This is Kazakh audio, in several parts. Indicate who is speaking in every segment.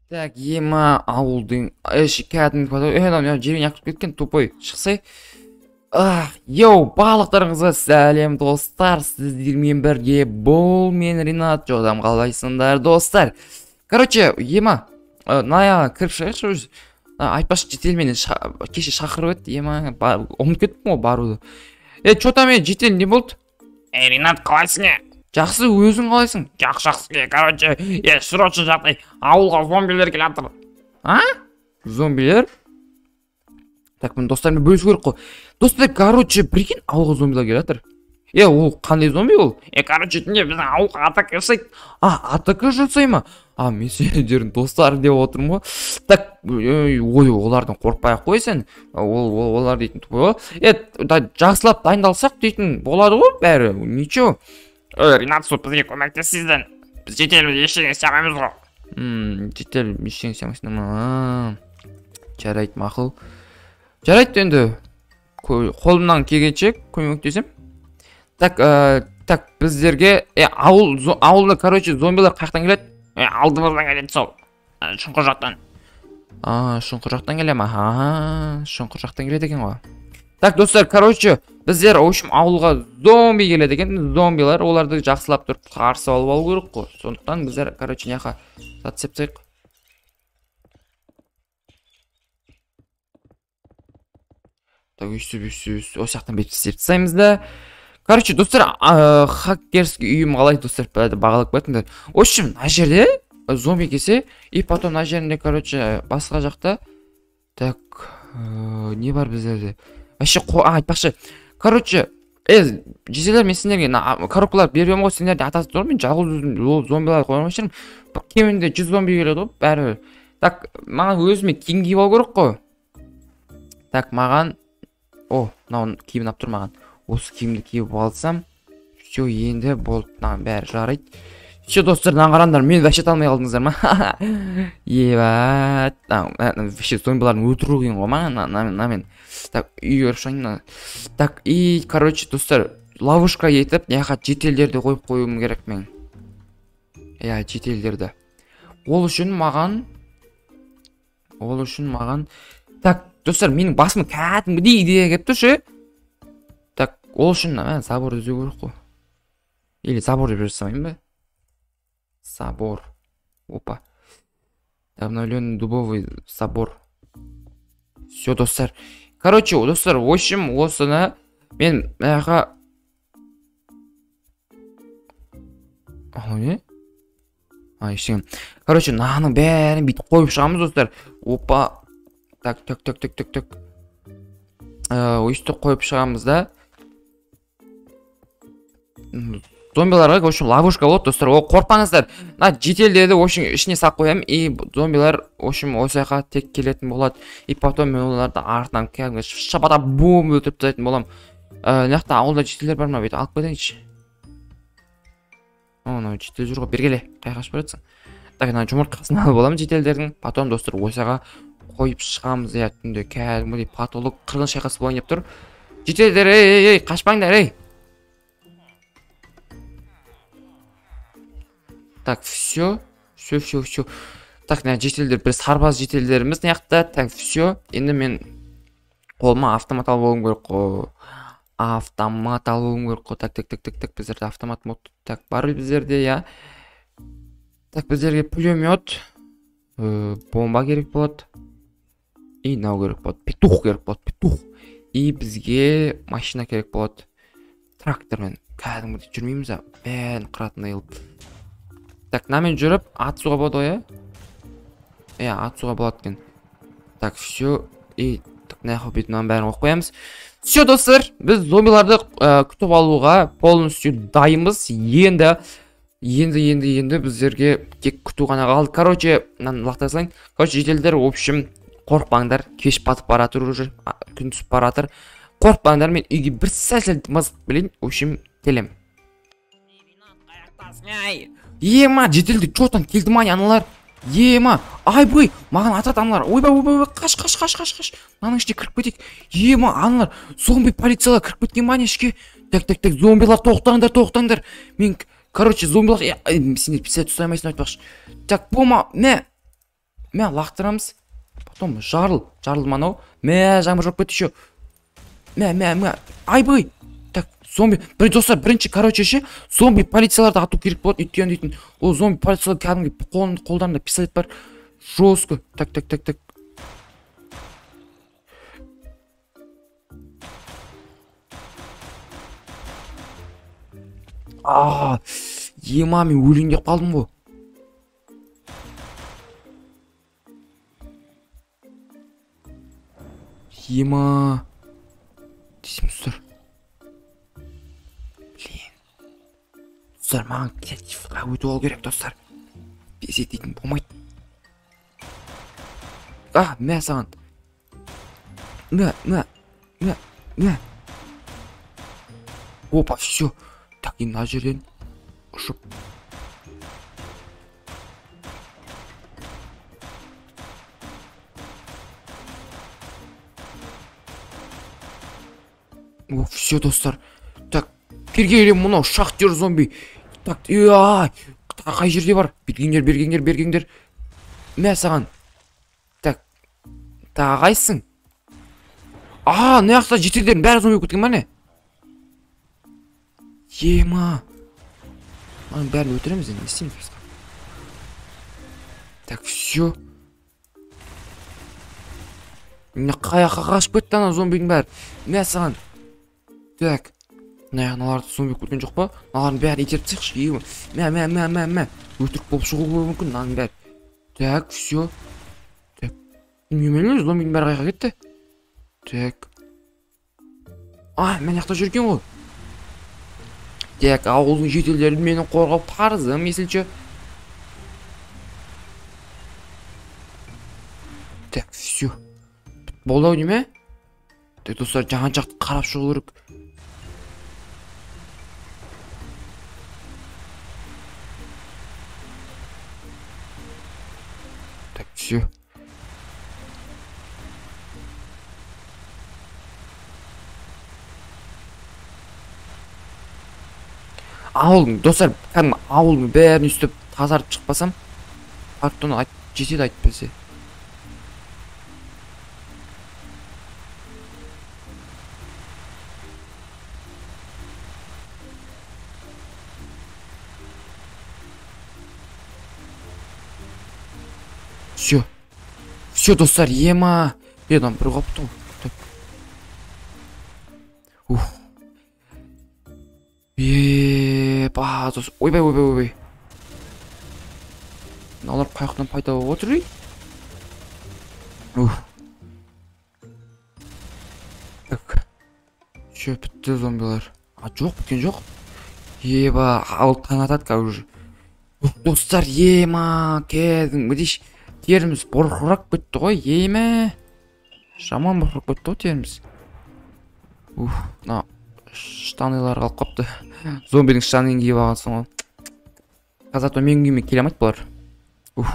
Speaker 1: Так, ема ауылдың іші кәдімгі мынау жермен ағып кеткен тупой. Шықсай. Ах, йоу, барлықтарыңызға сәлем, достар. Сіздермен бірге бұл мен Ринат. Жодам, қалайсыңдар, достар? Короче, ема, мына кіріп шығайықшы өзі. Айтпашы, житель мені кеше шақырып еді, ема, ұмытып кеттім ғой баруды. Чё там, житель, не болды?
Speaker 2: Ринат, қалайсың, е?
Speaker 1: Жақсы, өзің қалайсың?
Speaker 2: Жақсы, жақсы. Короче, срочно жағдай. Ауылға зомбилер келе жатыр.
Speaker 1: А? Зомбилер? Так, мен достарыммен бөлісу керек қой. Достар, короче, прикинь, ауылға зомбилер келе жатыр. Ол қандай зомби ол?
Speaker 2: Короче, түнде біздің ауылға атака жасайды.
Speaker 1: А, атака жасай ма? А, мен сендердің достарың деп отырмын ғой. Так, ой, олардан қорықпай ақ қой сен. Олар дейтін тупой ғой. Жақсылап дайындалсақ дейтін болады ғой бәрі. Ничего.
Speaker 2: Ринат, сол бізге көмектес сізден. Біз жителіміз ештеңе істей алмаймыз ғой.
Speaker 1: Житель ештеңе істей алмайсың ма? Жарайды, мақұл. Жарайды енді. Қолымнан келгенше көмектесем. Так, так, біздерге ауылда, короче, зомбилар қаяқтан келеді?
Speaker 2: Алдымыздан келеді сол. Шұңқыр жақтан.
Speaker 1: А, шұңқыр жақтан келе ма? Аха, шұңқыр жақтан келеді екен ғой. Так, достар, короче, біздер, в общем, ауылға зомби келеді екен. Зомбилар, оларды жақсылап тұрып қарсы алып алу керек қой. Сондықтан біздер, короче, мына жаққа зат істеп тастайық. Так, өйстіп, өйстіп, өйстіп, осы жақтан бүйтіп істеп тастаймыз да. Короче, достар, хакерский үйім қалай, достар, бағалап кетіңдер. В общем, мына жерде зомби келсе, и потом мына жерінде, короче, басқа жақта. Так, не бар біздерде? Вообще, айтпақшы. Короче, жителдер, мен сендерге коробкалар беріп едім ғой, сендер де атасыз тұр, мен жалғыз өзім ол зомбиларды қоя алмай жүрмін. Бір кемінде 100 зомби келеді ғой, бәрібір. Так, маған өзіме киім киіп алу керек қой. Так, маған, о, мынау киімін алып тұр маған. Осы киімді киіп алсам, все, енді болды, мынаның бәрі жарайды. Все, достар, мынаны қараңдар, мені вообще танымай қалдыңыздар ма? Ебать, вообще зомбилардың өлтіру қиын ғой маған, мына мен. Так, үйге кіріп шығайын мына. Так, и, короче, достар, ловушка етіп, мына жаққа жителдерді қойып қоюым керек мен. Иә, жителдерді. Ол үшін маған, так, достар, менің басыма кәдімгідей идея келіп тұр ше. Так, ол үшін, забор іздеу керек қой. Или забор деп жасамайын ба? Забор. Опа. Обновленный дубовый забор. Все, достар. Короче, достар, в общем, осыны мен мына жаққа, анау не? А, ештеңе. Короче, мынаның бәрін бүйтіп қойып шығамыз, достар. Опа. Так, так, так, так, так, так. Өйстіп қойып шығамыз да. Зомбиларға, в общем, ловушка болады, достар. Ол қорықпаңыздар. Мына жителдерді, в общем, ішіне салып қоямын, и зомбилар, в общем, осы жаққа тек келетін болады. И потом мен оларды артынан кәдімгі шабата бум өлтіріп тастайтын боламын. Мына жақта ауылда жителдер бар ма? Бүйтіп алып кетейінші. О, мынау житель жүр ғой, бері келе. Қаяққа қашып бара жатсың? Так, мына жұмыртқасын алып аламын жителдердің. Потом, достар, осы жаққа қойып шығамыз, иә, түнде кәдімгідей потолок қырғын шайқас болайын деп тұр. Жителдер, ей, ей, ей, қашпаңдар, ей. Так, все, все, все, все. Так, мына жителдер, бір сарбаз жителдеріміз мына жақта. Так, все. Енді мен қолыма автомат алып алуым керек қой. Автомат алуым керек қой. Так, так, так, так, так, біздерде автомат мод. Так, бар біздерде, иә. Так, біздерге пулемет, бомба керек болады. И мынау керек болады. Петух керек болады, петух. И бізге машина керек болады. Трактормен кәдімгідей жүрмейміз, а, бәрін қыратындай қылып. Так, мынамен жүріп атысуға болады ғой, иә? Иә, атысуға болады екен. Так, все. И так, мына жаққа бүйтіп мынаның бәрін қойып қоямыз. Все, достар, біз зомбиларды күтіп алуға полностью дайынбыз. Енді біздерге тек күту ғана қалды. Короче, мынаны лақтыра салайын. Короче, жителдер, в общем, қорықпаңдар. Кеш батып бара жатыр уже, күн түсіп бара жатыр. Қорықпаңдар, мен үйге бір сәл-сәл мызғып білейін. В общем, келем. Ема, жителді чё там келді ма аналар? Ема, айбай, маған атады аналар. Ойбай, ойбай, ойбай, қаш, қаш, қаш, қаш, қаш. Мынаның ішіне кіріп кетейік. Ема, аналар, зомби полициялар кіріп кеткен ма ішке? Так, так, так, зомбилар, тоқтаңдар, тоқтаңдар. Мен, короче, зомбилар, сендер пистолет ұстай алмайсың айтпақшы. Так, болма, мә. Мә, лақтырамыз. Потом жарыл. Жарылды ма анау? Мә, жаңбыр жауып кетті еще. Мә, мә, мә. Айбай. Так, зомби. Бір достар, бірінші, короче, ше, зомби полицияларды ату керек болады. Өйткені дейтін, ол зомби полициялар кәдімгі қолдарында пистолет бар. Жестко. Так, так, так, так. А, ема, мен өлейін деп қалдым ғой. Ема. Дейсің, достар. Блин. Достар, маған креативқа өтіп алу керек, достар. Безет дейтін болмайды. А, мә саған. Мә, мә, мә, мә. Опа, все. Так, енді мына жерден ұшып. О, все, достар. Так, келгелі мынау шахтер зомби. Так, ай, қай жерде бар? Бергеңдер, бергеңдер, бергеңдер. Мә саған. Так, тағы қайсың? А, мына жақта жительдердің бәрі зомби болып кеткен ба не? Ема. Мынаның бәрін өлтіреміз енді, не істейміз басқа? Так, все. Мына қай жаққа қашып кетті ана зомбидің бәрі? Мә саған. Так. Мына мыналарды зомби көрген жоқ па? Мыналардың бәрін итеріп тастайықшы. Ема. Мә, мә, мә, мә, мә. Өтірік болып шығуы мүмкін мынаның бәрі. Так, все. Так. Немене, зомбидің бәрі қайға кетті? Так. А, мына жақта жүрген ғой. Так, ауылдың жителдері мені қорғау парызым, есілші. Так, все. Болды ау деме? Так, достар, жан жақты қарап шығу керек. Так, все. Ауылдың, достар, кәдімгі ауылдың бәрін өйстіп тазартып шықпасам, артынан айт, жетеді әйтпесе. Все. Все, достар, ема. Едан бір қопты ғой. Так. Ух. Еба, дос. Ойбай, ойбай, ойбай. Мыналар қай жақтан пайда болып отыр ей? Ух. Так. Все, бітті зомбилар. А, жоқ, біткен жоқ. Еба, ауыл таң атады қазір уже. Достар, ема, кәдімгідей теріміз бұрқырап кетті ғой, еме. Жаман бұрқырап кетті ғой теріміз. Ух, мына штанылар қалып қапты. Зомбидің штанын киіп алғансың ғой. Қазір менің үйіме келе алмайды бұлар. Ух.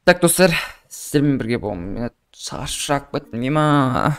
Speaker 1: Так, достар, сіздермен бірге болдым. Мен шаршап кеттім, ема.